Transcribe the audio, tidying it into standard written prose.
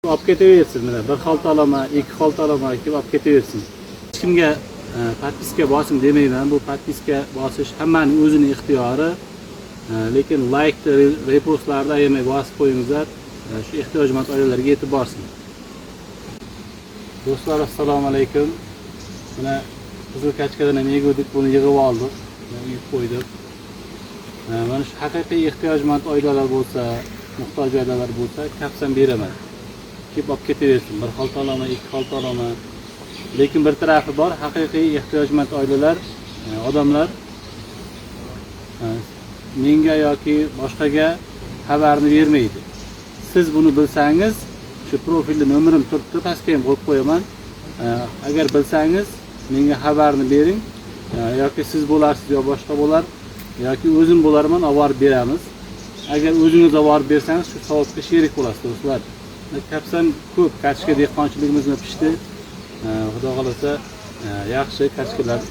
Olib ketaversin, mana bir xalta olaman, ikki xalta olaman, kelib olib ketaversin. Hech kimga подписка bosing demayman, bu подписка bosish hammaning o'zini ixtiyori. Lekin laykni, repostlarni ayamay bosib qo'yingizlar, shu ehtiyojmand oilalarga yetib borsin. Do'stlar, assalomu alaykum. Mana qizil kachkadan ham yeguvdik, buni yig'ib oldik, mana uyib qo'ydik. Mana shu haqiqiy ehtiyojmand oilalar bo'lsa, muhtoj oilalar bo'lsa, kapsam beraman. Kelib olib ketaversin. Bir xalta olaman, ikki xalta olaman. Lekin bir tarafi bor, haqiqiy ehtiyojmand oilalar, odamlar menga yoki boshqaga xabarni bermaydi. Siz buni bilsangiz, shu profilda nomerim turibdi, pastga ham qo'yib qo'yaman. Agar bilsangiz, menga xabarni bering. Yoki siz bo'larsiz yo boshqa bo'lar yoki o'zim bo'larman, olib borib beramiz. Agar o'zingiz olib borib bersangiz, shu savobga sherik bo'lasiz, do'stlar. Kapsam ko'p, kartoshka dehqonchiligimiz pishdi. Xudo xohlasa, yaxshi kartoshkalar.